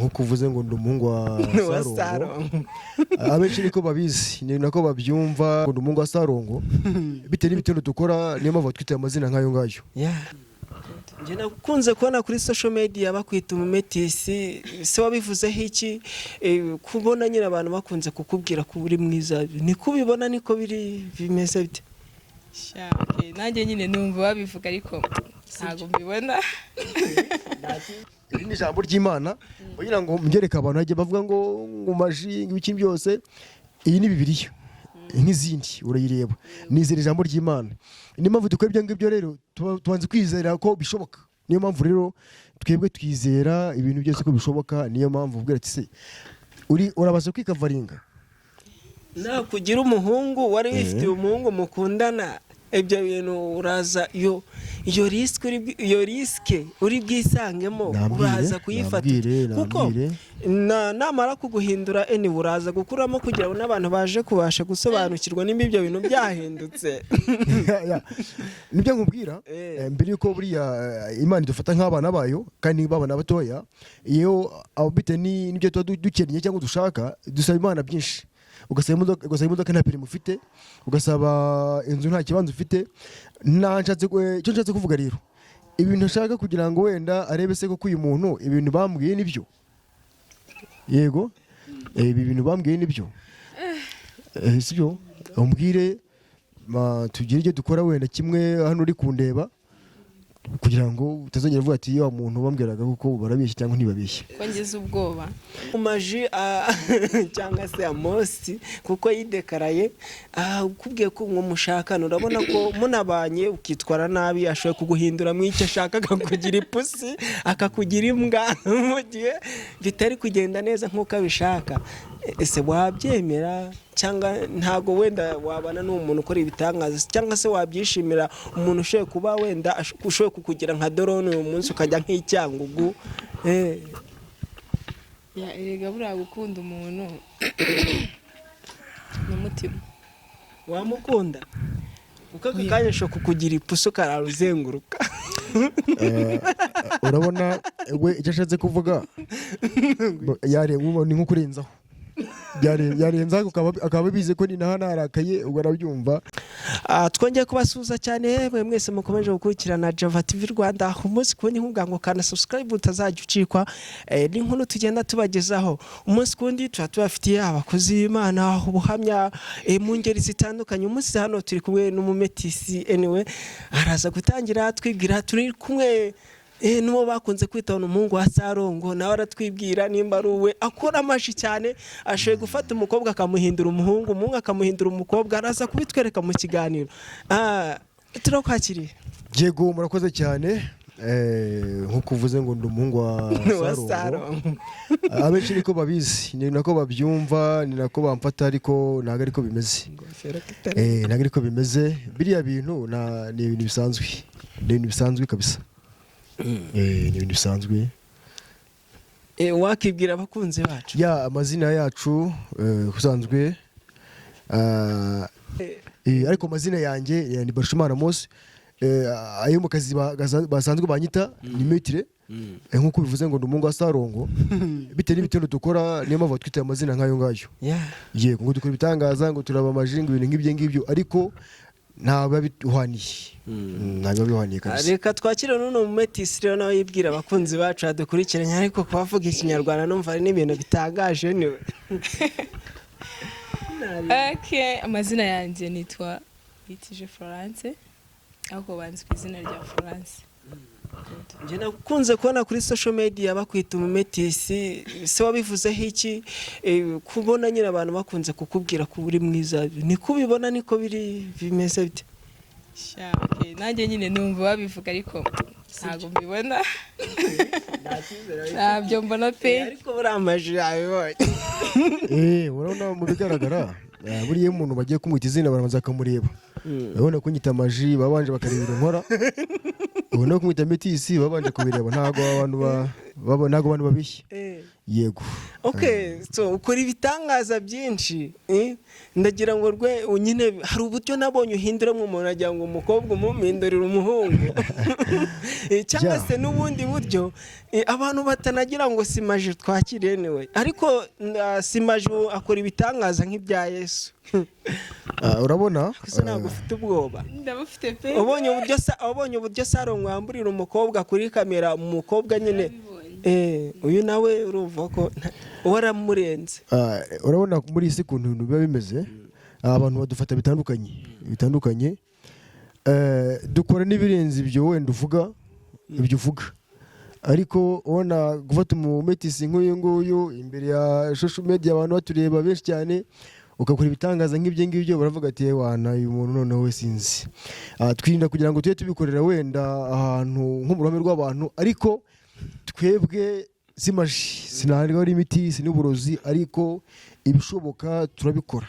Nk'uko uvuze ngo ndi umuhungu wa Wa Sarongo. Sarongo. Abenshi niko babizi, ni nako babyumva, ngo ndi umuhungu wa Sarongo bitewe n'ibitendo dukora, niyo mpamvu batwitaye amazina nk'ayo ngayo. Yeah. Njye nakunze kubona kuri social media bakwita umumetisi, se wabivuzeho iki? Kubona nyine abantu bakunze kukubwira ko uri mwiza, niko ubibona, niko biri, bimeze bite? Sha, okay. Nanjye nyine numva babivuga, ariko ntabwo mbibona. Iri ni ijambo ry'Imana, kugira ngo mbyereke abantu bajye bavuga ngo maji, ngo ibiki byose. Iyi ni Bibiliya nk'izindi, urayireba, nizera ijambo ry'Imana, niyo mpamvu dukora ibyo ngibyo. Rero tubanza kwizera ko bishoboka, niyo mpamvu rero twebwe twizera ibintu byose ko bishoboka. Niyo mpamvu ubwira ati: "Se uri urabasha kwikavaringa?" Nakugira umuhungu wari wifitiye umuhungu mukundana, ibyo bintu uraza iyo risk iyo risk uri bwisangemo, Nambwire, uraza kuyifata nambwire, kuko nambwire. Namara kuguhindura, anyway, uraza gukuramo kugira ngo n'abantu baje kubasha gusobanukirwa nimba ibyo bintu byahindutse. Ya, nibyo nkubwira. Mbere yuko buriya Imana idufata nk'abana bayo kandi b'abana batoya, iyo abo bitewe n'ibyo tuba dukennye cyangwa dushaka, dusaba Imana byinshi. Ugasaba imodoka nta permis ufite, ugasaba inzu nta kibanza ufite. Icyo nshatse kuvuga rero, ibintu ashaka kugira ngo wenda arebe se koko uyu muntu ibintu bambwiye nibyo. Yego, ibi bintu bambwiye nibyo. Sibyo, umbwire tugire ibyo dukora wenda kimwe hano uri kundeba, kugira ngo utazongera uvuga ati: "Wa muntu bambwiraga kuko barabeshya cyangwa ntibabeshye." Ko ngize ubwoba. Maji cyangwa se Amosi, kuko yidekaraye, ukubwiye ko ngo mushakane, urabona ko munabanye ukitwara nabi, ashoboye kuguhindura mu icyo ashaka, akakugira ipusi, akakugira imbwa mu gihe bitari kugenda neza nk'uko abishaka. Ese wabyemera cyangwa ntabwo wenda wabana n'uwo muntu ukora ibitangaza, cyangwa se wabyishimira, umuntu ushoboye kuba wenda ushoboye kukugira nka drone uyu munsi ukajya nk'icyangugu? Ya, erega buriya gukunda umuntu ni umutima. Wamukunda kuko aka kanya ashobora kukugira ipusi ukarara uzenguruka? Urabona we icyo ashatse kuvuga, ni nko kurenzaho. Yarenzaho akaba abizi ko ni naho narakaye, ubwo arabyumva. Twongeye kubasuhuza cyane mwe mwese mukomeje gukurikirana Java TV Rwanda umunsi ku wundi, nkubwira ngo kanda subscribe utazajya ucikwa n'inkuru tugenda tubagezaho umunsi ku wundi. Tuba tubafitiye abakozi b'Imana, ubuhamya mu ngeri zitandukanye. Umunsi hano turi kumwe n'umumetisi, anyway araza gutangira twibwira. Turi kumwe n'uwo bakunze kwita umuhungu wa Sarongo, nawe aratwibwira nimba ari uwe. Akora amaji cyane, ashoboye gufata umukobwa akamuhindura umuhungu, umuhungu akamuhindura umukobwa. Araza kubitwereka mu kiganiro. Turakwakiriye. Yego, murakoze cyane. Nk'uko uvuze ngo ndi umuhungu wa Wa Sarongo. Sarongo. Abenshi niko babizi, ni nako babyumva, ni nako bamfata, ariko ntabwo ariko bimeze. Ntabwo ariko bimeze. Biriya bintu ni ibintu bisanzwe, ni ibintu bisanzwe kabisa. Ni ibintu bisanzwe. Wakibwira abakunzi bacu? Ya, amazina yacu usanzwe, ariko amazina yanjye ni Barishimana Mose. Ayo mu kazi basanzwe banyita ni Maître. Nk'uko bivuze ngo ndi umuhungu wa Sarongo bitewe n'ibitendo dukora, niyo mpamvu batwitaye amazina nk'ayo ngayo. Yego, ngo dukora ibitangaza, ngo turaba amaji, ngo ibintu nk'ibyo ngibyo, ariko ntabwo biba bihwaniye. Ntabwo biba bihwaniye kabisa. Reka twakire n'uno mumetisi rero, nawe yibwira abakunzi bacu badukurikiranye, ariko kubavuga Ikinyarwanda numva ari n'ibintu bitangaje niwe. Okay, amazina yanjye nitwa Bitije Florence, ariko banzi ku izina rya Florence. Njye nakunze kubona kuri social media bakwita umumetisi, se wabivuzeho iki? Kubona nyine abantu bakunze kukubwira ko uri mwiza, niko ubibona, niko biri, bimeze bite? Sha, okay. Nanjye nyine numva babivuga, ariko ntabwo mbibona, ntabyo mbona pe. Ariko buriya amaji yabibonye. Urabona mu bigaragara, buriya iyo umuntu bagiye kumwita izina barabanza bakamureba. Urabona kunyita amaji babanje bakareba ibintu nkora. Ubu no kumwita metisi babanje kubireba, ntabwo abantu ntabwo abantu babishye. Yego. Okay, so ukora ibitangaza byinshi, eh? Ndagira ngo rwe nyine hari uburyo nabonye uhinduramo umuntu, agira ngo umukobwa umuhindurire umuhungu. Cyangwa se n'ubundi buryo, abantu batanagira ngo si magie twakiriye niwe, ariko si magie, akora ibitangaza nk'ibya Yesu. Ah, urabona. Gusa ntabwo ufite ubwoba? Ndabufite pe. Ubonye uburyo Sarongo wamburira umukobwa kuri kamera, umukobwa nyine. Narabibonye. Uyu nawe urumva ko waramurenze. Ah, urabona muri iyi si ukuntu ibintu biba bimeze, abantu badufata bitandukanye bitandukanye. Dukora n'ibirenze ibyo wenda uvuga, ibyo uvuga, ariko ubona gufata umumetisi nk'uyu nguyu imbere ya social media, abantu batureba benshi cyane, ugakora ibitangaza nk'ibyo ngibyo, baravuga ati: "Wana, uyu muntu noneho we sinzi." Ah, twirinda kugira ngo tujye tubikorera wenda ahantu nko mu ruhame rw'abantu, ariko twebwe si magie, sinarwa ari imiti, si n'uburozi, ariko ibishoboka turabikora,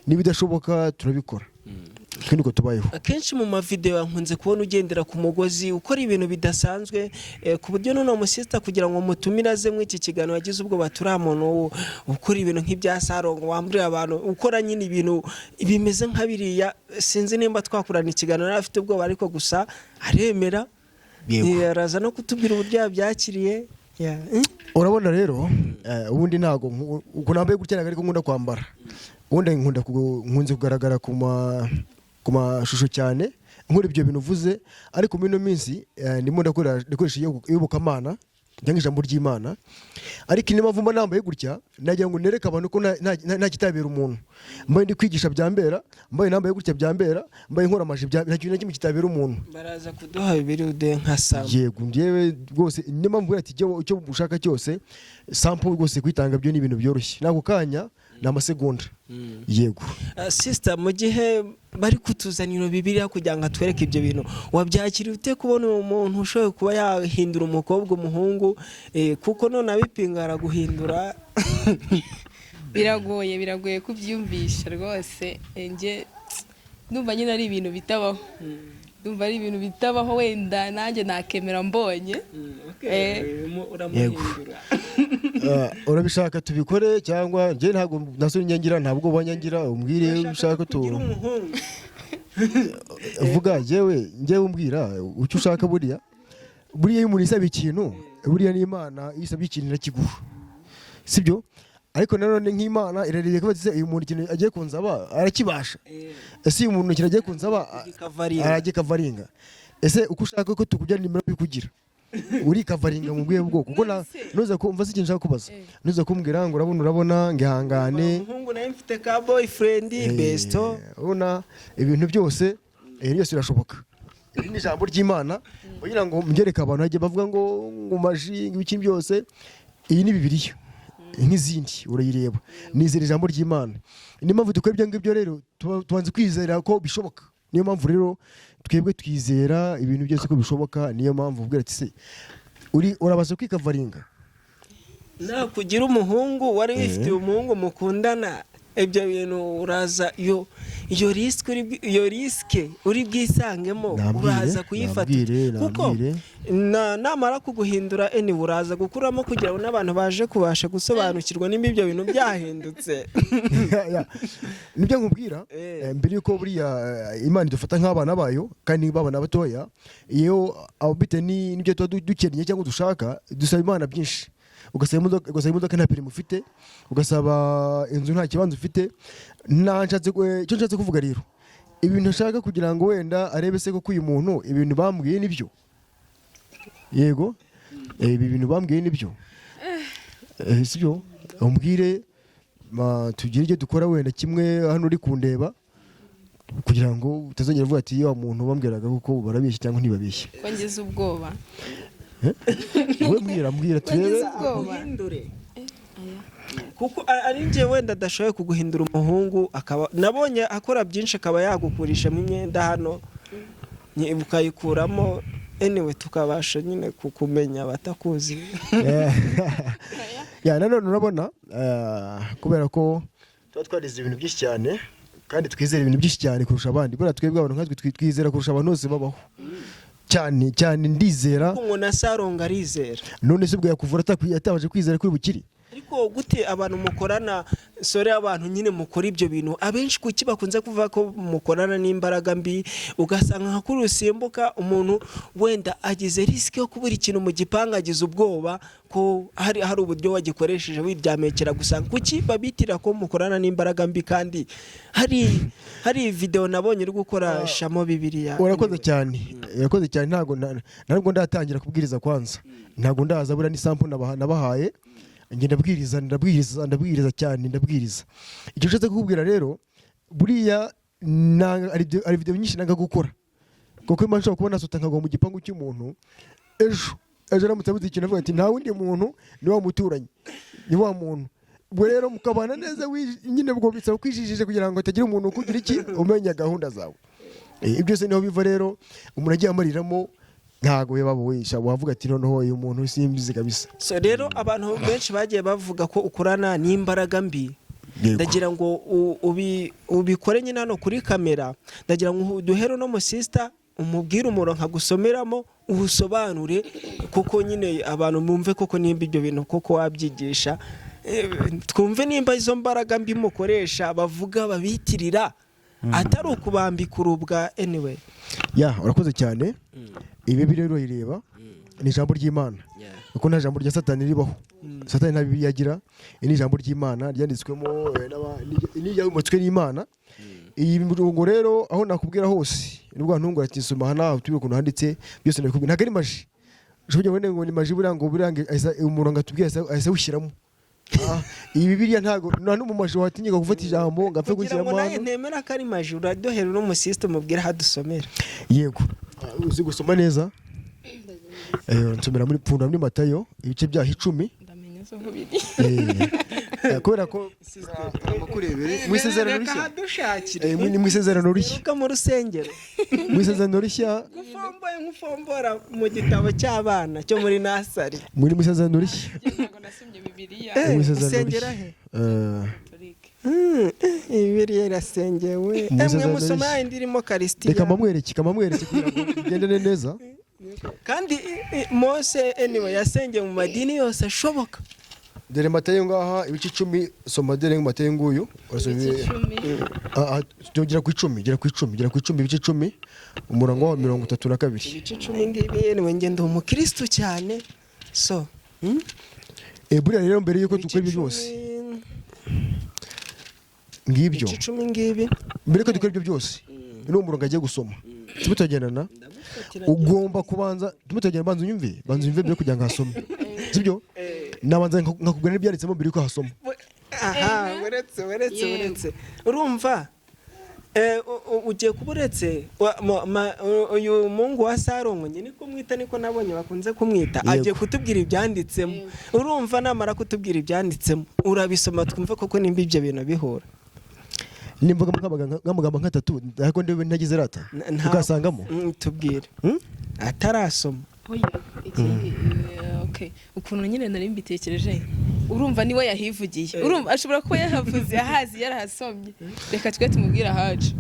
n'ibidashoboka turabikora. Twe niko tubayeho. Akenshi mu mavideo nkunze kubona ugendera ku mugozi, ukora ibintu bidasanzwe, ku buryo n'uno musista kugira ngo mutumire aze muri iki kiganiro yagize ubwoba, turiya muntu ukora ibintu nk'ibya Sarongo, wamburira abantu, ukora nyine ibintu bimeze nka biriya, sinzi nimba twakorana ikiganiro. Yari afite ubwoba, ariko gusa aremera. Yego. Araza no kutubwira uburyo yabyakiriye. Yeah. Urabona rero, ubundi ntabwo uko nambaye gutya ntabwo ariko nkunda kwambara. Ubundi nkunze kugaragara ku mashusho cyane nkora ibyo bintu uvuze, ariko muri ino minsi ndimo ndakoresha iyobokamana cyangwa ijambo ry'Imana. Ariko niyo mpamvu mba nambaye gutya, nagira ngo nereke abantu ko nta kitabera umuntu. Mbaye ndi kwigisha byambera, mbaye nambaye gutya byambera, mbaye nkora amaji nta kintu na kimwe kitabera umuntu. Baraza kuduha bibiri ude nka sample. Yego, njyewe rwose niyo mpamvu ati icyo ushaka cyose, sample rwose kwitanga byo ni ibintu byoroshye, nako kanya ni amasegonda, yego. Sister, mu gihe bari kutuzanira Bibiliya kugira ngo atwereke ibyo bintu, wabyakira ute kubona umuntu ushoboye kuba yahindura umukobwa umuhungu, kuko none abipinga araguhindura? Biragoye, biragoye kubyiyumvisha rwose. Njye ndumva nyine ari ibintu bitabaho, ndumva ari ibintu bitabaho. Wenda nanjye nakemera mbonye. Uramuhindura. Urabishaka tubikore cyangwa njye ntabwo nasoni nyangira, ntabwo banyangira, umbwire ushaka tu kugira umuhungu. Vuga, njyewe umbwira icyo ushaka. Buriya iyo umuntu isaba ikintu, buriya n'Imana iyo isabye ikintu irakiguha, sibyo? Ariko nanone nk'Imana irareba ikavuga iti: "Uyu muntu ikintu agiye kunsaba arakibasha? Ese uyu muntu ikintu agiye kunsaba Aragikavaringa. aragikavaringa? Ese uko ushaka ko tukugira nimero bikugira urikavaringa mu bwihe bwoko?" Kuko nuza kumva si ikintu nshaka kubaza, nuza kumbwira ngo urabona ngo ihangane. Umuhungu nawe mfite ka boyfriend besto. Urabona ibintu byose, byose birashoboka. Iri ni ijambo ry'Imana kugira ngo mbyereke abantu hagiye bavuga ngo magie, ngo ibiki byose. Iyi ni Bibiliya nk'izindi, urayireba, nizera ijambo ry'Imana. Niyo mpamvu dukora ibyo ngibyo rero, tubanza kwizera ko bishoboka. Niyo mpamvu rero twebwe twizera ibintu byose ko bishoboka. Niyo mpamvu ubwira ati: "Se uri urabasha kwikavaringa?" Nakugira umuhungu, wari wifitiye umuhungu mukundana, ibyo bintu uraza iyo risk iyo risk uri bwisangemo. Nambwire, uraza kuyifata nambwire, kuko nambwire. Namara kuguhindura eni uraza gukuramo kugira ngo n'abantu baje kubasha gusobanukirwa nimba ibyo bintu byahindutse. Ya, nibyo nkubwira. Mbere yuko buriya Imana idufata nk'abana bayo kandi b'abana batoya, iyo bitewe n'ibyo tuba dukennye cyangwa dushaka, dusaba Imana byinshi. Ugasaba imodoka nta permis ufite, ugasaba inzu nta kibanza ufite. Icyo nshatse kuvuga rero, ibintu ashaka kugira ngo wenda arebe se koko uyu muntu ibintu bambwiye nibyo. Yego, ibi bintu bambwiye nibyo. Sibyo? Umbwire tugire icyo dukora wenda kimwe hano uri kundeba, kugira ngo utazongera uvuga ati: "Wa muntu bambwiraga kuko barabeshya cyangwa ntibabeshye." Ko ngize ubwoba. Wowe mbwira, mbwira turebe. Ngize ubwoba. Aguhindure kuko ari njye wenda adashoboye kuguhindura umuhungu, akaba nabonye akora byinshi, akaba yagukurishamo imyenda hano ukayikuramo, anyway tukabasha nyine kukumenya batakuzi. Ya, nanone urabona, kubera ko tuba twarize ibintu byinshi cyane kandi twizera ibintu byinshi cyane kurusha abandi. Buriya twebwe abantu nkatwe twizera kurusha abantu bose babaho. Cyane cyane, ndizera. Kuko ngo na Sarongo arizera. None se ubwo yakuvura atabanje kwizera kuri bukiri? Ariko gute abantu mukorana, sore, abantu nyine mukora ibyo bintu abenshi, kuki bakunze kuvuga ko mukorana n'imbaraga mbi? Ugasanga nka kuri usimbuka umuntu wenda agize risk yo kubura ikintu mu gipangu, agize ubwoba ko hari uburyo wagikoresheje wiryamekera gusa. Kuki babitira ko mukorana n'imbaraga mbi kandi hari video nabonye uri gukora shamo Bibiliya? Urakoze cyane, urakoze cyane. Ntabwo ntabwo ndatangira kubwiriza kwanza, ntabwo ndaza. Buriya ni sample nabahaye. Njye ndabwiriza, ndabwiriza, ndabwiriza cyane, ndabwiriza. Icyo nshatse kukubwira rero, buriya hari video nyinshi nanga gukora, kuko imana nshobora kuba nasota nkagwa mu gipangu cy'umuntu ejo ejo, aramutse abuze ikintu avuga ati: "Nta wundi muntu, ni wa muturanyi, ni wa muntu." Ubwo rero mukabana neza, nyine ubwo bisaba kwijijisha kugira ngo hatagira umuntu ukugira iki, umenya gahunda zawe. Ibyo byose niho biva rero. Umuntu agiye amariramo, ntabwo yaba wisha wavuga ati: "Noneho uyu muntu simbizi kabisa." So rero abantu benshi bagiye bavuga ko ukorana n'imbaraga mbi. Ndagira ngo ubikore nyine hano kuri kamera. Ndagira ngo duhere no musista umubwire umurongo nkagusomeramo, uwusobanure kuko nyine abantu bumve koko nimba ibyo bintu koko wabyigisha. Twumve nimba izo mbaraga mbi mukoresha bavuga babitirira atari ukubambika urubwa anyway. Ya, urakoze cyane. Ibi rero urayireba, ni ijambo ry'Imana, kuko nta jambo rya Satani ribaho. Satani nta Bibiliya agira. Iri ni ijambo ry'Imana ryanditswemo ni iryahumetswe n'Imana. Iyi mirongo rero, aho nakubwira hose nubwo ntungura ati: "Soma aha naho turi ukuntu handitse byose." Nabikubwira, ntabwo ari magie. Ushobora kugira ngo ni magie, buriya ngo umurongo atubwiye ahise awushyiramo. Ah, iyi Bibiliya ntabwo nta n'umumaji watinyuka gufata ijambo ngo apfe Kugira ngo gushyiramo nawe hano. ntemera ko ari magie, uradohera uno musisite umubwire aho adusomera. Yego. Ah, uzi gusoma neza? Nsomera muri pfunda muri Matayo, ibice byaho 10. Ndamenya zo nkubiri. Kubera ko kurebere mu Isezerano Reka Rishya. hadushakire. Ni mu Isezerano Rishya. Heruka mu rusengero. Mu Isezerano Rishya. Gufomboye nk'ufombora mu gitabo cy'abana cyo muri nursery. Muri mu Isezerano Rishya. Ntabwo nasomye Bibiliya. Mu Isezerano Usengera Rishya. he? Catholique. Bibiliya irasengewe. Mu Mwe Isezerano musoma Rishya. yindi irimo karisitiya. Reka mbamwereke kugira ngo bigendane neza. Kandi Mose anyway yasengeye mu madini yose ashoboka. Dore Matayo ngaha, ibice 10. Soma, dore Matayo nguyu, urasoma. Ibice 10. Ah, ah, gera ku 10, gera ku 10, gera ku 10, ibice 10, umurongo wa 32. Ibice 10 ngibi. Anyway, njye ndi umukristu cyane, so Buriya rero mbere yuko Ibice dukora ibyo byose 10, ngibyo, ibice 10 ngibi. Mbere yuko dukora ibyo byose, ni umurongo agiye gusoma, turimo turagendana. Ugomba kubanza, turimo turagenda, banza unyumve, banza unyumve mbere yo kugira ngo ahasome, sibyo? Nabanza nkakubwira n'ibyanditsemo mbere yuko ahasoma. Aha, uretse, uretse. Yego. Uretse, urumva, ugiye kuba uretse uyu mungu wa Sarongo nyine niko mwita, niko nabonye bakunze kumwita. Yego. Agiye kutubwira ibyanditsemo. Urumva, namara kutubwira ibyanditsemo, urabisoma twumve koko nimba ibyo bintu bihura. Nimvuga nk'amagambo nk'atatu ariko ndebe ntagize rata ukasangamo. Tubwire. Hmm? Atarasoma. Oya, ikindi, okay, ukuntu nyine nari mbitekereje, urumva niwe yahivugiye, urumva ashobora kuba yahavuze ahazi, yarahasomye. Reka twe tumubwire ahacu,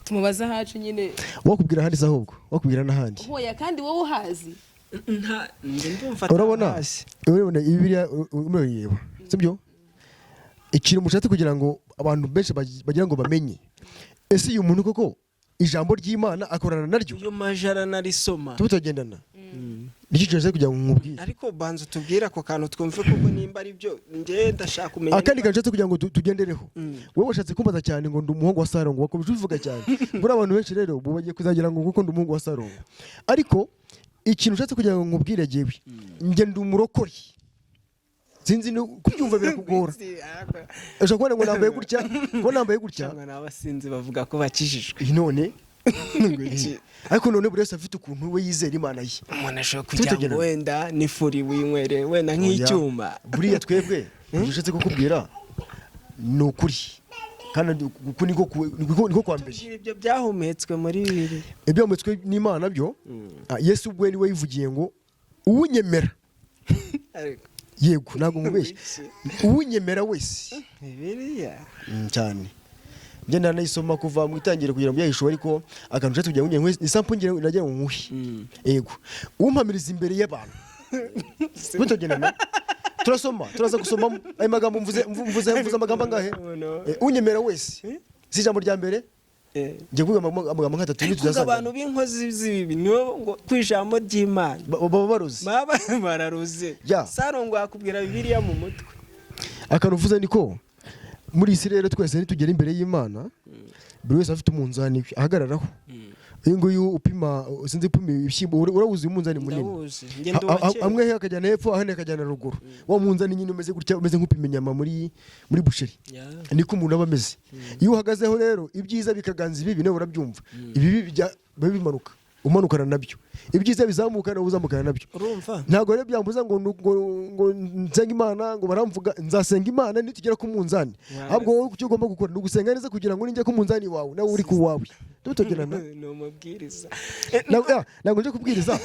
tumubaze ahacu nyine. Wakubwira ahandi se ahubwo wakubwira n'ahandi. Hoya, kandi wowe uhazi. Nta, njye ndumva Urabona, atahazi. urabona iyi Bibiliya urayireba, sibyo? Ikintu mushatse kugira ngo abantu benshi bagira ngo bamenye, ese uyu muntu koko ijambo ry'Imana akorana naryo? Uyu majara narisoma. Tuba turagendana, nicyo kintu nshatse kugira ngo nkubwire. Ariko banza utubwire ako kantu twumve koko nimba ari byo. Njye ndashaka kumenya. Akandi kantu nshatse kugira ngo tugendereho, wowe washatse kumbaza cyane ngo ndi umuhungu wa Sarongo, wakomeje ubivuga cyane. Buriya abantu benshi rero ubu bagiye kuzagira ngo kuko ndi umuhungu wa Sarongo. Ariko ikintu ushatse kugira ngo nkubwire, jyewe njye ndi umurokore. Sinzi kubyumva birakugora. Ushobora kubona ngo nambaye gutya, ngo nambaye gutya. Cyangwa n'abasinzi bavuga ko bakijijwe. Iyi none, ariko none buri wese afite ukuntu we yizera Imana ye. Umuntu ashobora kugira ngo Tutegerane. wenda n'ifuri winywere wenda nk'icyuma. Buriya twebwe icyo ushatse kukubwira ni ukuri, kandi uku niko kwa mbere. Ibyo byahumetswe muri Bibiliya. Ibyahumetswe n'Imana byo, Yesu ubwe niwe yivugiye ngo: "Uwunyemera." Ariko Yego, ntabwo nkubeshye, uwunyemera wese. Bibiliya. Cyane. Ngenda nayisoma kuva mu itangiriro kugira ngo byahishuwe, ariko akantu nshatse kugira ngo ni sample ngira nagira ngo nkuhe. Yego, umpamiriza imbere y'abantu mutogendana, turasoma, turaza gusoma ayo magambo mvuze. Mvuze amagambo angahe? Unyemera wese, si ijambo rya mbere. Ngiye kuvuga amagambo nk'atatu. Ariko ngo abantu b'inkozi z'ibibi nibo ngo ku ijambo ry'Imana baba barozi. Baba bararuze. Sarongo yakubwira Bibiliya mu mutwe. Akantu uvuze niko. Muri isi rero, twese nitugera imbere y'Imana, buri wese afite umunzani we ahagararaho. Uyu nguyu upima, sinzi, upima ibishyimbo, urawuzi uyu munzani munini? Ndawuzi njye, ndi uwa kera. Amwe akajyana hepfo, ahandi akajyana ruguru. Wa munzani nyine umeze gutya, umeze nk'upima inyama muri boucherie. Niko umuntu aba ameze. Iyo uhagazeho rero, ibyiza bikaganza ibibi, nawe urabyumva, ibibi bijya biba bimanuka, umanukana nabyo, ibyiza bizamuka, nawe uzamukana nabyo. Urumva. Ntabwo rero byambuza ngo nsenga Imana, ngo baramvuga. Nzasenga Imana nitugera ku munzani. Ahubwo wowe icyo ugomba gukora ni ugusenga neza kugira ngo ninjya ku munzani wawe, nawe uri ku wawe, tutogerana. Ni umubwiriza. Ntabwo nje kubwiriza.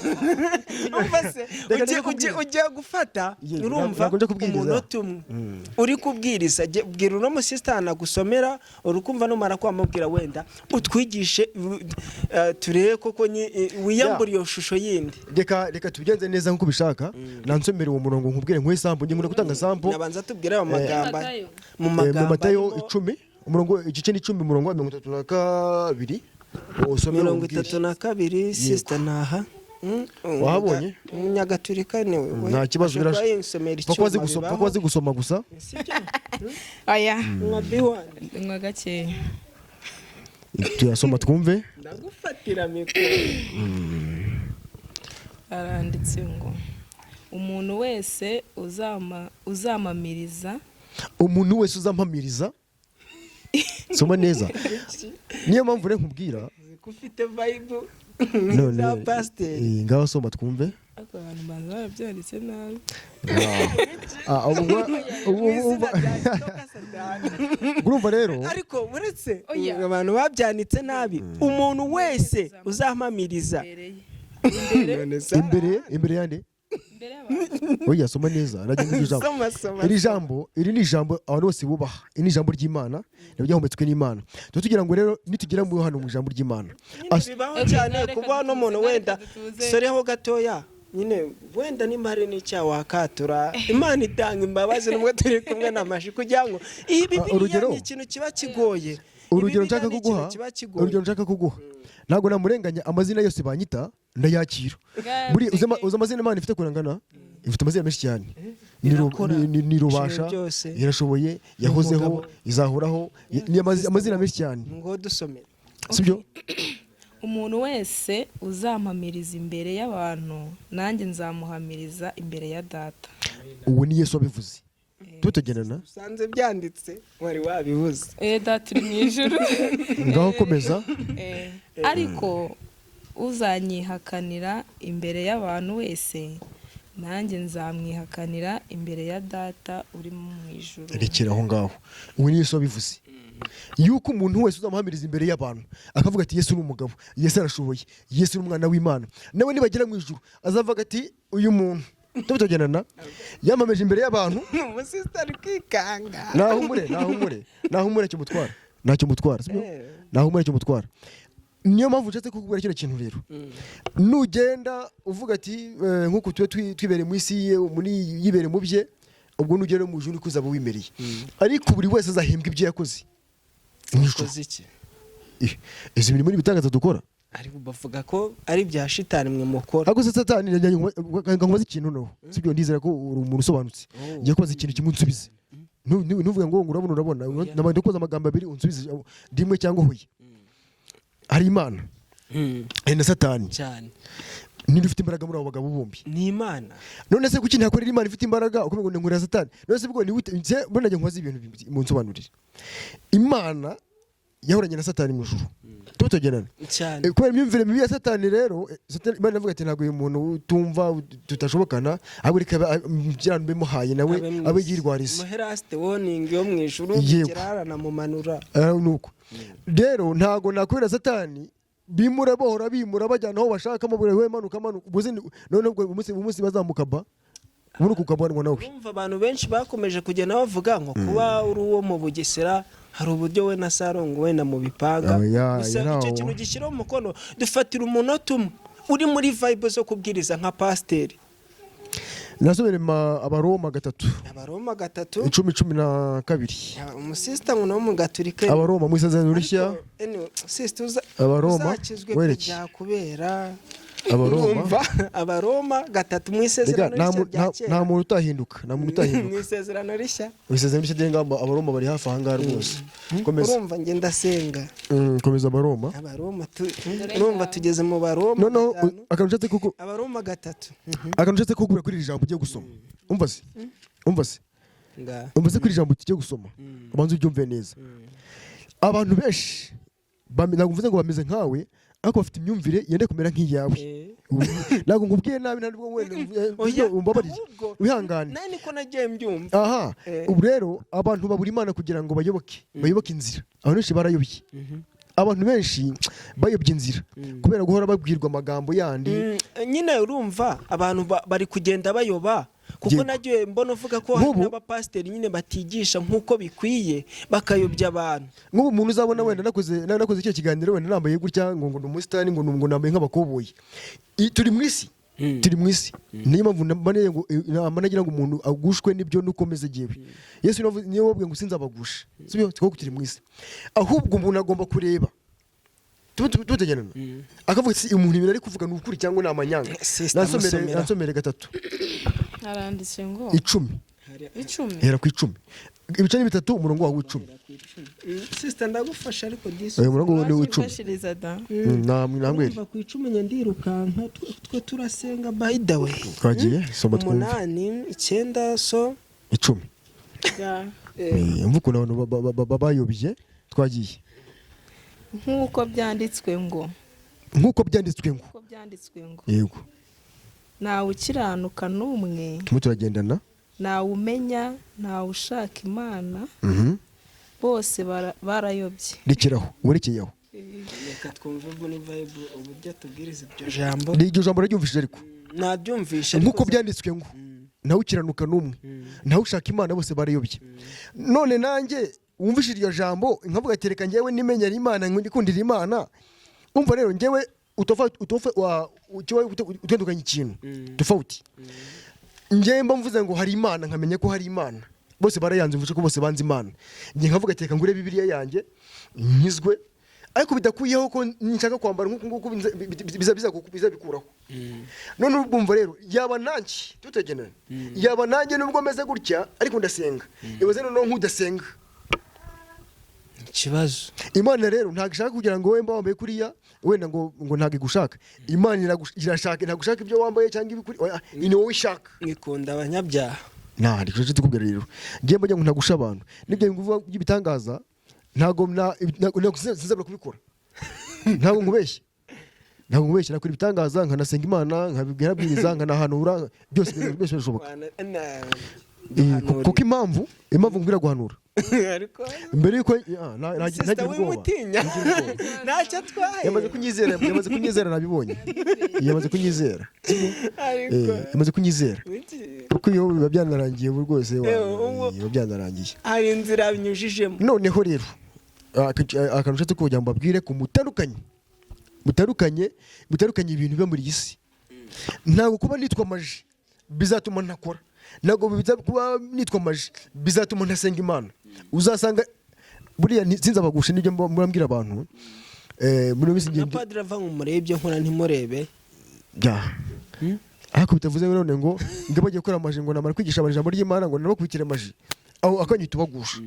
Urumva se? Reka ugiye njye ugiye kubwiriza. Ugiye gufata Yego, urumva ntabwo nje kubwiriza. Umunota umwe uri kubwiriza. Bwira uno musisitani agusomera, uri kumva, numara kwamubwira wenda utwigishe, turebe koko wiyambura iyo shusho yindi. Reka tubigenze neza nk'uko ubishaka. Nansomere uwo murongo, nkubwire, nkuhe sample. Njye nkunda gutanga sample. Nabanza tubwire ayo magambo Matayo. mu Mu magambo Matayo arimo 10, umurongo, igice ni 10, umurongo wa 32, usome. mirongo Umbwire. itatu na kabiri, sister, ntaha. Wahabonye? Umunyagatulika ni we. Nta kibazo. Ashobora kuba yinsomera Pfa kuba azi icyuma. gusoma, pfa Bibaho. kuba azi gusoma gusa. Sibyo? Oya. Nka B1. Nywa gakeya. Tuyasoma twumve. Ndagufatira mikoro. Aranditse ngo umuntu wese uzampamiriza. Umuntu wese uzampamiriza. Soma neza. Niyo mpamvu rero nkubwira. Ko ufite vibe None za pasiteri. Ngaho soma twumve. Ariko abantu banza barabyanditse nabi. Ah, Mu izina rya Kitoka Satani. Urumva rero. Ariko uretse Oya. abantu babyanditse nabi, umuntu wese uzampamiriza Imbere ye. None se- Imbere yande? Imbere y'abantu. Oya, soma neza, nagiye mu ijambo. Soma, soma. Iri jambo, iri ni ijambo abantu bose bubaha. Iri ni ijambo ry'Imana ryahumetswe n'Imana. Tuba tugira ngo rero nitugera mu hano mu ijambo ry'Imana Bibaho Okay, cyane reka kuba n'umuntu dutuze, wenda reka dutuze. soreho gatoya nyine, wenda nimba hari n'icyaha wakatura, Imana itanga imbabazi nubwo turi kumwe n'amashi, kugira ngo iyi Bibiliya Urugero? ni ikintu kiba kigoye. Urugero Bibiliya nshaka ni ikintu kuguha, kiba kigoye. urugero nshaka kuguha, ntabwo namurenganya. Amazina yose banyita ndayakira. Buri uzi amazina Imana ifite kurangana? Ifite amazina menshi cyane. Irakora. Ni Rubasha. Ishoboye byose. Irashoboye, yahozeho, Umugabo. izahoraho. Ni amazina menshi cyane. Ngo dusomere. Sibyo? Umuntu wese uzampamiriza imbere y'abantu, nanjye nzamuhamiriza imbere ya Data. Uwo ni Yesu wabivuze. Tutegerana. Usanze byanditse, wari wabibuze. Data uri mu ijuru. Ngaho komeza. Ariko uzanyihakanira imbere y'abantu wese, nanjye nzamwihakanira imbere ya Data uri mu ijuru. Rekera aho ngaho. Uwo ni Yesu wabivuze yuko umuntu wese uzamuhamiriza imbere y'abantu, akavuga ati: "Yesu ni umugabo, Yesu arashoboye, Yesu ni umwana w'Imana," nawe nibagera mu ijuru azavuga ati: "Uyu muntu tugendana yamamaje imbere y'abantu." Umusisita ari kwikanga. Nahumure, nahumure, nahumure, icyo mutwara ntacyo mutwara, sibyo? Eh. Nahumure, icyo mutwara. Niyo mpamvu nshatse kukubwira kino kintu rero. Nugenda uvuga ati nk'uku tube twibereye mu isi ye, muri yibereye mu bye, ubwo nugera mu ijuru niko uzaba wimereye. Ariko buri wese azahembwa ibyo yakoze mu ijuru. Ukoze iki? Izi mirimo n'ibitangaza dukora. Ariko bavuga ko ari ibya shitani mwe mukora. Ariko se Satani, nkubaze ikintu noneho, sibyo? Ndizera ko uri umuntu usobanutse. Oh. Ngiye kubaza ikintu kimwe, unsubize. Ntuvuge ngo urabona, urabona. Nabanje kubaza amagambo abiri, unsubize rimwe cyangwa huye. Hari Imana, hari na Satani. Cyane. Ninde ufite imbaraga muri abo bagabo bombi? Ni Imana. None se kuki ntakorera Imana ifite imbaraga, ukumva ngo nkorera Satani? None se ubwo ni gute? Nse mbona nagiye nkubaza ibintu munsobanurire. Imana yahoranye na Satani mu ijuru, tuba tugendana. Cyane. Kubera imyumvire mibi ya Satani rero, Satani, Imana iravuga ati: "Ntabwo uyu muntu utumva tutashobokana, ahubwo reka byana bimuhaye nawe abe yirwariza." Muhe last warning yo mu ijuru. Yego. Kiraranamumanura. Nuko rero ntabwo nakorera Satani. Bimura, bohora bimura, bajyana aho bashaka, mubwira we manuka, manuka. Ubwo se none ubwo umunsi bazamuka ba muri uku kabanwa nawe. Urumva, abantu benshi bakomeje kugenda bavuga ngo kuba uri uwo mu Bugesera. Hari uburyo we na Sarongo wenda mubipanga. Oya, Gusa oya, ntawo. icyo kintu gishyiraho umukono, dufatira umunota umwe uri muri vibe zo kubwiriza nka pasiteri. Nasomere Abaroma 3. Abaroma 3. 10, 12. Umusisita ngo nawe mu Gaturika. Abaroma mu Isezerano Rishya. Ariko, anyway, sister, Abaroma, uzakizwe pe. Wereke. Byakubera. Abaroma. Urumva, Abaroma 3 mu Rega, Isezerano nta Rishya rya nta kera. muntu utahinduka, nta muntu Mu utahinduka. Isezerano Rishya. Mu Isezerano Rishya rya ngamba, Abaroma bari hafi aha ngaha rwose. Komeza. Urumva njye ndasenga. Komeza Abaroma. Abaroma urumva tugeze mu Baroma Noneho 5. Akantu nshatse kuko Abaroma 3. Akantu nshatse kukubwira kuri iri jambo ugiye gusoma, umva se, umva se. Nga. Umva se, kuri iri jambo tugiye gusoma, ubanze uryumve neza. Abantu benshi ntabwo mvuze ngo bameze nkawe, ariko bafite imyumvire yenda kumera nk'iyawe. Ntabwo nkubwiye nabi, ntabwo wenda Oya, umbabarire, ahubwo, wihangane. Nawe niko nagiye mbyumva. Aha. Ubu rero abantu babura Imana kugira ngo bayoboke inzira. Abantu benshi barayobye, abantu benshi bayobye inzira kubera guhora babwirwa amagambo yandi. Nyine urumva abantu bari kugenda bayoba kuko nagiye mbona uvuga ko hari n'abapasiteri nyine batigisha nk'uko bikwiye, bakayobya abantu. Nk'ubu umuntu uzabona wenda nakoze icyo kiganiro, wenda nambaye gutya, ngo ndi umusitari, ngo nambaye nk'abakoboyi. Turi mu isi, turi mu isi. Niyo mpamvu mba nagira ngo umuntu agushwe n'ibyo nukomeze. Jyewe Yesu niwe wabwiye ngo sinzabagusha, sibyo? Kuko turi mu isi. Ahubwo umuntu agomba kureba, tutegerana, akavuga ati: "Umuntu ibintu ari kuvuga ni ukuri cyangwa ni amanyanga?" Sister, musomera. Nansomere 3. Haranditse ngo 10. 10. Hera ku 10. Ibice ni bitatu, umurongo wawe w'10. Sister, ndagufasha ariko disi. Uyu murongo ni uw'icumi. Washimfashiriza da. Namwere. Urumva ku 10 njye ndirukanka, twe turasenga by the way. Twagiye, soma twumve. 8, 9, so 10. Ya. Umva ukuntu abantu bayobye. Twagiye. Nk'uko byanditswe ngo Nk'uko byanditswe ngo Nk'uko byanditswe ngo Yego. Ntawe ukiranuka n'umwe. Turimo turagendana. Ntawe umenya, ntawe ushaka Imana. Bose barayobye. Rekeraho, werekeye aho. Reka twumve muri vibe uburyo tubwiriza iryo jambo. Ni iryo jambo raryumvishije ariko? Nabyumvishe. Nk'uko byanditswe ngo ntawe ukiranuka n'umwe, ntawe ushaka Imana, bose barayobye. None nanjye wumvise iryo jambo nkavuga ati: "Reka njyewe nimenyera Imana, nikundira Imana." Umva rero, njyewe utandukanye ikintu tofauti. Njyewe mba mvuze ngo hari Imana, nkamenya ko hari Imana. Bose barayanze, mvuze ko bose banze Imana. Njye nkavuga ati: "Reka ngure Bibiliya yanjye nkizwe," ariko bidakuyeho ko nshaka kwambara nk'uku nguku bizabikuraho. None ubwumva rero, yaba nanjye tutagenera, yaba nanjye nubwo meze gutya ariko ndasenga, ibaze noneho nk'udasenga. Ikibazo. Imana rero ntabwo ishaka kugira ngo wowe mba wambaye kuriya, wenda ngo ntabwo igushaka. Imana irashaka, ntabwo ishaka ibyo wambaye cyangwa ibikuri. Oya, ni wowe ishaka. Mwikunda abanyabyaha. Nta ndikuje tukubwira rero, ngiye mbajya ngo ntagusha abantu nibyo bivuga by'ibitangaza. Ntabwo sinzabura kubikora, ntabwo nkubeshye, ntabwo nkubeshye. Nakora ibitangaza, nkanasenga Imana, nkabwiriza, nkanahanura, byose byose birashoboka. Kuko impamvu nkubwira guhanura Ariko mbere yuko sister, ntagira ubwoba. Wimutinya, ntacyo atwaye. Yamaze kunyizera, yamaze kunyizera, nabibonye, yamaze kunyizera. Ariko Yamaze kunyizera. Wiki- Kuko iyo biba byanarangiye ubu rwose Ubu- biba byanarangiye. Hari inzira binyujijemo. Noneho rero akantu ushatse kugira ngo mbabwire ku mutandukanye ibintu biba muri iyi si. Ntabwo kuba nitwa Maji bizatuma ntakora, ntabwo kuba nitwa Maji bizatuma ntasenga Imana. Uzasanga buriya sinzabagusha, nibyo murambwira abantu muri minsi Na ngende. Padiri ava ngo murebe ibyo nkora ntimurebe. Bya, ariko bitavuze ngo none ngo bagiye gukora amaji, ngo namara kwigisha abantu ijambo ry'Imana ngo nabakubitire amaji, aho akanya tubagusha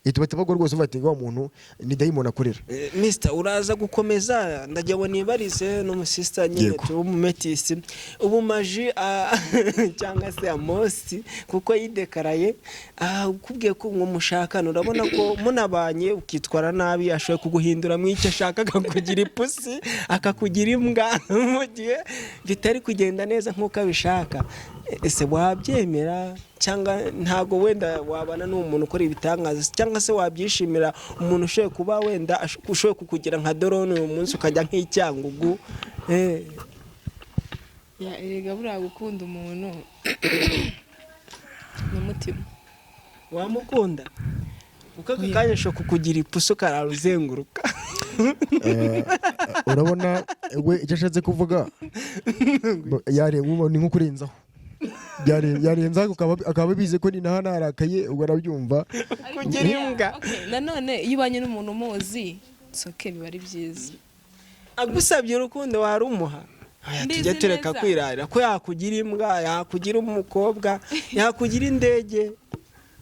ihita batabagwa rwose, bati wa muntu ni dayimoni akorera. Mister, uraza gukomeza, ndagira ngo nibarize n'umusista nyine. Yego. Tuba umumetisi ubu Maji cyangwa se Amosi, kuko yidekaraye ukubwiye ko ngo mushakane, urabona ko munabanye ukitwara nabi ashoboye kuguhindura mu icyo ashaka, akakugira ipusi, akakugira imbwa mu gihe bitari kugenda neza nk'uko abishaka. Ese wabyemera cyangwa ntabwo wenda wabana n'uwo muntu ukora ibitangaza, cyangwa se wabyishimira umuntu ushoboye kuba wenda ushoboye kukugira nka drone uyu munsi ukajya nk'icyangugu? Ya, erega buriya gukunda umuntu ni umutima. Wamukunda? Kuko aka kanya ashobora kukugira ipusi ukarara uzenguruka. Urabona we icyo ashatse kuvuga, ni nko kurenzaho. Yarenzaho akaba abizi ko ni naho narakaye, ubwo arabyumva. Kugira imbwa. Okay, nanone iyo ubanye n'umuntu umuzi, it's okay, biba ari byiza. Agusabye urukundo warumuha? Oya, Mbizi tujye tureka neza. kwirarira ko yakugira imbwa, yakugira umukobwa, yakugira indege.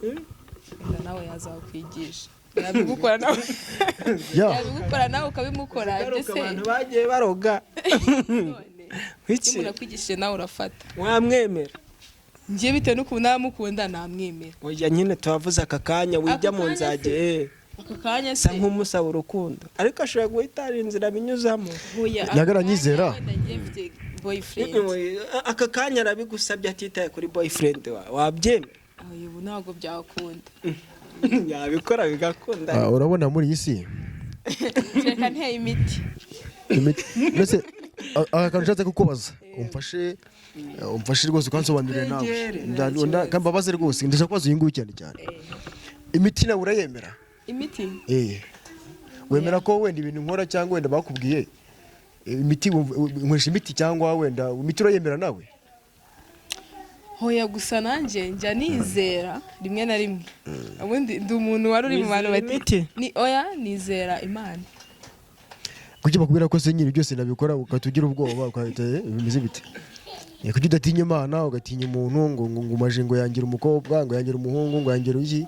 Wenda nawe yazakwigisha, yabigukora nawe. Yabigukora nawe ukabimukora. Garuka. Ibyo se Abantu bagiye baroga. None iyo Iki umuntu akwigishije nawe urafata. Wamwemera? Njye bitewe n'ukuntu namukunda, namwemera. Oya nyine, tubavuze aka kanya wijya Ako mu kanya nzage se? Ako kanya sa se? Nk'umusaba urukundo, ariko ashobora guhita hari inzira binyuzamo. Oya, ako Nyaga kanya aranyizera. wenda njye mfite boyfriend. Aka kanya arabigusabye atitaye kuri boyfriend wawe, wabyemera? Oya, ubu ntabwo byakunda. Yabikora bigakunda. Ah, urabona muri iyi si Reka nteye imiti. Imiti mbese aka kantu nshatse kukubaza, umfashe rwose ukansobanurire nawe. Twegere. Kambabaze rwose, ndashaka kubaza uyu nguyu cyane cyane. Imiti nawe urayemera? Imiti? Eh, wemera ko wenda ibintu nkora cyangwa wenda bakubwiye imiti, nkoresha imiti, cyangwa wenda imiti urayemera nawe? Hoya, gusa nanjye njya nizera rimwe na rimwe. Ubundi ndi umuntu wari uri mu bantu Wizera bati imiti? Ni oya, nizera Imana. Kuki bakubwira ko se nyine byose nabikora ugahita ugira ubwoba, ugahita bimeze bite? Kuki udatinya Imana ugatinya umuntu ngo umaje ngo yangira umukobwa, ngo yangira umuhungu, ngo yangira iki?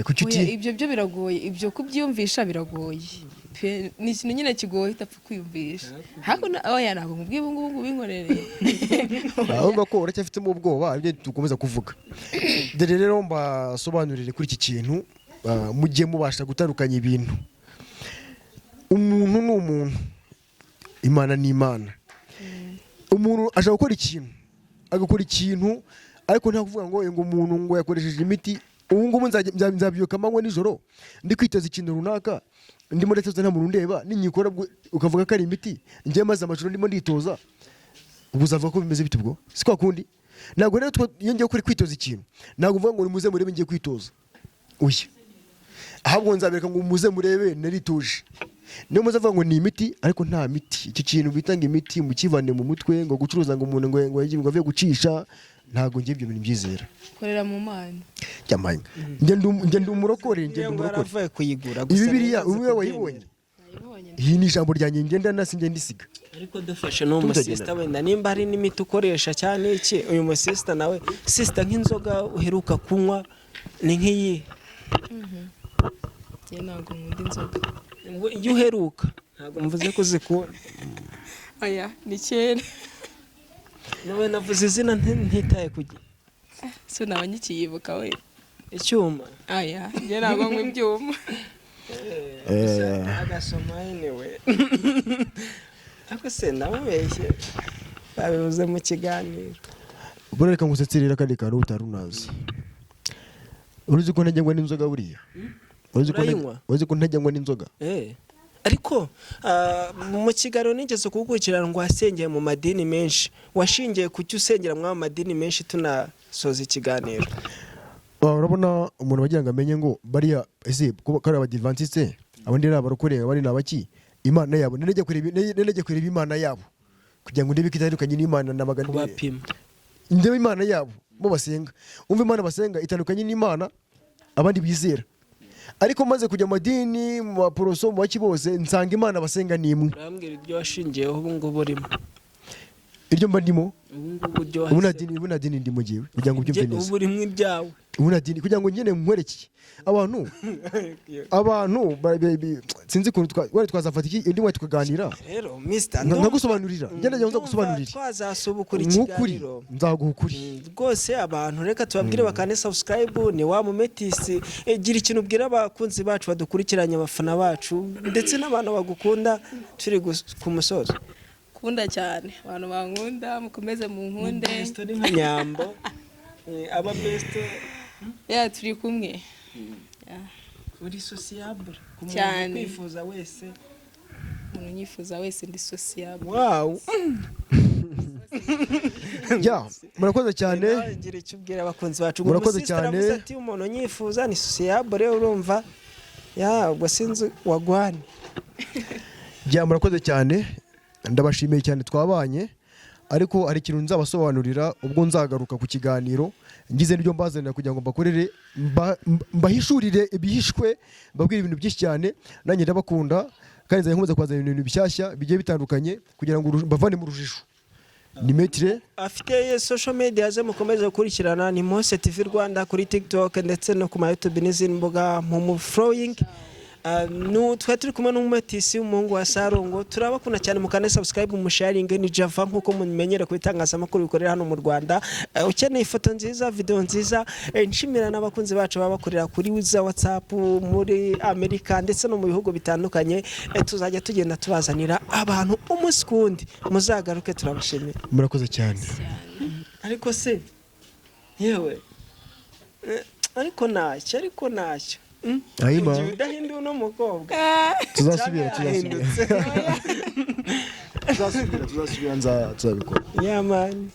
Kuki Oya, uti ibyo byo biragoye, ibyo kubyiyumvisha biragoye pe. Ni ikintu nyine kigoye, utapfa kwiyumvisha. Hakuno oya, ntabwo nkubwiye ubu ngubu ngo ubinkorere. Ahubwo ko uracyafitemo ubwoba, aribyo dukomeza kuvuga. Dore rero mbasobanurire kuri iki kintu, mujye mubasha gutandukanya ibintu. Umuntu ni umuntu, Imana ni Imana. Umuntu ashobora gukora ikintu, agakora ikintu, ariko nta kuvuga ngo umuntu ngo yakoresheje imiti. Ubu ngubu nzabyuka amanywa nijoro ndi kwitoza ikintu runaka, ndimo ndatoza nta muntu undeba. Ninyikora ubwo ukavuga ko ari imiti, njyewe maze amajoro ndimo nditoza, ubu uzavuga ko bimeze bite? Ubwo si kwa kundi. Ntabwo rero iyo ngiye kuri kwitoza ikintu, ntabwo mvuga ngo nimuze murebe ngiye kwitoza. Oya, ahubwo nzabereka ngo muze murebe naritoje. Niyo muze avuga ngo ni imiti, ariko nta miti. Icyo kintu bita ngo imiti mukivane mu mutwe, ngo gucuruza, ngo umuntu ngo avuye gucisha. Ntabwo ngiye ibyo bintu byizera. Korera mu Mana. Cyamanye njye ndi umurokore, njye ndi Ngo umurokore. yaravuye kuyigura. Ibi biriya ntiyaze ubu wayibonye? Nayibonye. Iyi ni ijambo ryanjye ngenda nasi ngenda ndisiga. Ariko dufashe n'uwo musisita, wenda nimba hari n'imiti ukoresha cyane iki, uyu musisita nawe, sisita, nk'inzoga uheruka kunywa ni nk'iyi? Njye ntabwo nkunda inzoga. Ngo iyo uheruka, ntabwo mvuze ko uzikunda. Oya, ni kera. Nawe navuze izina ntitaye ku gihe. So naba nyikiyibuka we. Icyuma. Aya, njye ntabwo nywa ibyuma. Agasoma anyway. Ariko se ndamubeshye, babivuze mu kiganiro. Ubwo reka ngusetse rero akandi kantu utari unazi. Uruzi ko ntajya n'inzoga buriya? Uruzi ko Urayinywa? Uruzi ko ntajya n'inzoga? Ariko mu kiganiro nigeze kugukurikirana ngo wasengeye mu madini menshi. Washingiye ku cyo usengera muri ayo madini menshi? Tunasoza ikiganiro. Urabona umuntu wagira ngo amenye ngo bariya ese ko ari Abadivantisite, abandi ni abarokore, abandi ni abaki, Imana yabo. Nari kureba Imana yabo kugira ngo ndebe ko itandukanye n'Imana nabaga Kubapima. Ndebe Imana yabo bo basenga, umva Imana basenga itandukanye n'Imana abandi bizera. Ariko maze kujya mu madini, mu baporoso, mu baki bose, nsanga Imana basenga ni imwe. Urambwira ibyo washingiyeho ubu ngubu urimo. Iryo mba ndimo? Ubu ngubu ibyo Ubu nta wahisemo. dini, ubu nta dini ndimo ngewe, kugira ngo ubyumve neza. Ubu urimo ibyawe. Ubu nta dini, kugira ngo nyine nkwerekeye abantu sinzi ukuntu wenda twazafata iki undi mwanya tukaganira. Rero mister, Nkagusobanurira, ngenda njya nzagusobanurira. Twazasubukura Nk'ukuri ikiganiro. Nzaguha ukuri. Rwose abantu reka tubabwire bakande subscribe. Ni wa mumetisi. Gira ikintu ubwira abakunzi bacu badukurikiranye, abafana bacu ndetse n'abantu bagukunda, turi ku musozo. Kunda cyane abantu bankunda, mukomeze munkunde. Besto ni nka Nyambo. Aba besto. Ya, turi kumwe. Ya. Uri sociable ku muntu Cyane. kwifuza wese. Umuntu unyifuza wese, ndi sociable. Wow. Ya, murakoze cyane. Nawe ngira icyo ubwira abakunzi bacu. Murakoze Umusisiteri cyane. avuze ati umuntu unyifuza ni sociable, urumva ya ubwo sinzi wagwane. Ya, murakoze cyane, ndabashimiye cyane, twabanye, ariko hari ikintu nzabasobanurira ubwo nzagaruka ku kiganiro, ngize n'ibyo mbazanira kugira ngo mbakorere, mbahishurire ibihishwe, mbabwire ibintu byinshi cyane. Nanjye ndabakunda kandi nzajya nkomeza kubazanira ibintu bishyashya bigiye bitandukanye kugira ngo mbavane mu rujijo. Ni Maître. Afite social media ze mukomeze gukurikirana, ni Mose TV Rwanda kuri TikTok ndetse no ku ma YouTube n'izindi mbuga mu mu following. Twari turi kumwe n'umumetisi w'umuhungu wa Sarongo. Turabakunda cyane, mukane subscribe, musharinge. Ni Java nk'uko mumenyere ku bitangazamakuru bikorera hano mu Rwanda. Ukeneye ifoto nziza, video nziza, nshimira n'abakunzi bacu baba bakorera kuri za WhatsApp muri Amerika ndetse no mu bihugu bitandukanye. Tuzajya tugenda tubazanira abantu umunsi ku wundi, muzagaruke, turabashimira. Murakoze cyane. Ariko se yewe, ariko ntacyo. Hanyuma Igihe udahinduye uno mukobwa tuzasubira. cyangwa Tuzasubira. yahindutse. Tuzasubira, tuzasubira, tuzabikora. Yeah man.